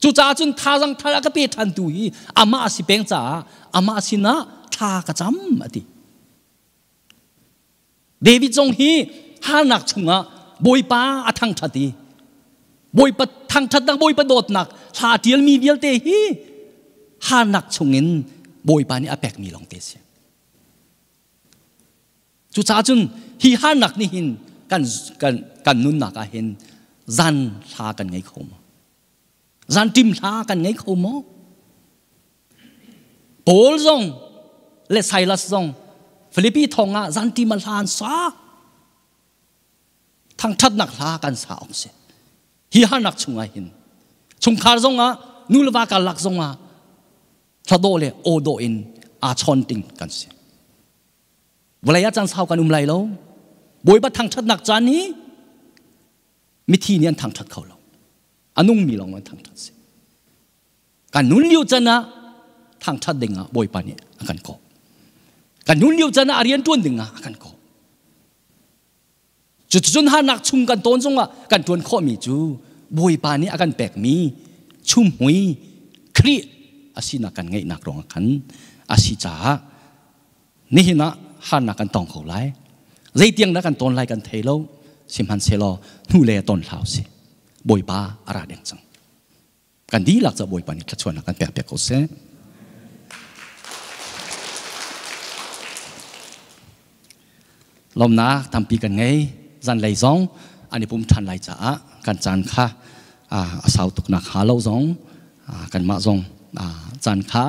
Cucaah cun thazang thar a ka pe ṭhantu hi amah a si peng caah amah sinah thla ka cam a ti. David zong hi harnak chungah Bawipa a thangṭhat i Bawipa thangṭhatnak Bawipa dawtnak hla a ṭialmi vialte hi harnak chungin Bawipa nih a pekmi lawngte a si. Cucaah cun hi harnak nih hin kan, kan, kan nunnak ah hin zan hla kan ngei kho maw? Zan ṭim hla kan ngei kho maw? Paul zong le Silas zong Filipi thong ah zan ṭim a hla an sa. Thangṭhatnak hla kan sa awk si. Hi harnak chungah hin chungkhar zongah nu le va karlak zongah thladawh le aw dawh in aa chawn ting kan si. Vawlei ah caan sau kan um lai lo. Bawipa thangṭhatnak caan hi mithi nih an thangṭhat kho lo. A nungmi lawng an thangṭhat si. Kan nun lio can ah Thangthat ding ah Bawipa nih a kan kawh. Kan nun lio caan ah a rian tuan ding ah a kan kawh. Cuticun harnak chung kan tawn zongah kan ṭuan khawhmi cu Bawipa nih a kan pekmi chumhmui Khrih a sinak kan ngeihnak ruangah khan a si caah nihin ah harnak kan tong kho lai. Zeitiang dah kan tawn lai kan thei lo. Sihmanhsehlaw hnulei a tawn hlah usih. Bawipa a ra deng cang. Kan dihlak ca Bawipa nih thluachuahnak kan pek piak ko seh. Lawmnak tampi kan ngei. Zanlei zong an i pum ṭhan lai caah kan caan kha a sau tuk nak hnga lo zong kanmah zong caan kha.